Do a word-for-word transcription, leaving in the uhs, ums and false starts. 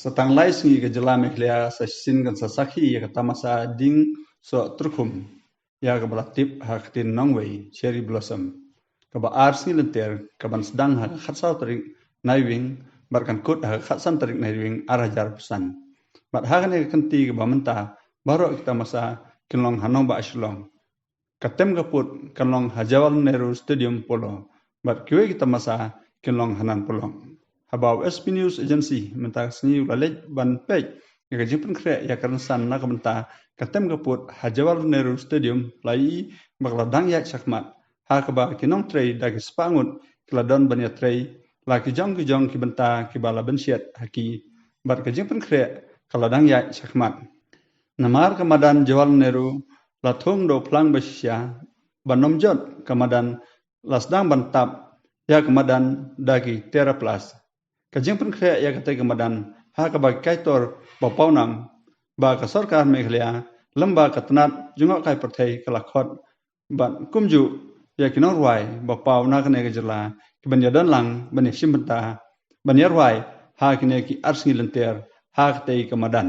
Sa tang lai sngi ka jylla Meghalaya sa shisien kan sa sakhi ïa ka tamasa dieng soh tyrkhum ïa kaba la tip ha ka ktien nongwei Cherry Blossom, kaba ar sngi lynter, kaban sdang ha ka khatsaw tarik Naiwieng bad kan kut ha ka khatsan tarik Naiwieng ar hajar arphew san. Bad ha kane ka kynti kaba mynta, baroh ki tamasa kin long ha nongbah Shillong. Ka tem ka pud kan long ha Jawaharlal Nehru Stadium Polo bad kiwei ki tamasa kin long ha Nan Polong. Haba u S B News Agency mynta ka sngi u la leit ban peit ïa ka jingpynkhreh ïa ka rynsan na ka bynta ka tem ka pud ha Jawaharlal Nehru Stadium, la ïohi ba ka la dang ïaid shakhmat, ha kaba ki nongtrei da ki spah ngut ki la don ban ïatrei la ki jong ki jong ki bynta kiba la bynshet ha ki, bad ka jingpynkhreh ka la dang ïaid shakhmat. Namar ka madan Jawaharlal Nehru la thung da u phlang ba shisha, ban ym jot ka madan la sdang ban tap ïa ka madan da ki terraplast. Ka jingpynkhreh ïa katei ka madan ha kaba ki kaitor ba pawnam ba ka sorkar Meghalaya lem bad ka tnat jngohkai pyrthei ka la khot, bad kumjuh ïa ki nongrwai ba paw na kane ka jylla kiban ïadon lang ban ïashim bynta, ban ïarwai ha kine ki ar sngi lynter ha katei ka madan.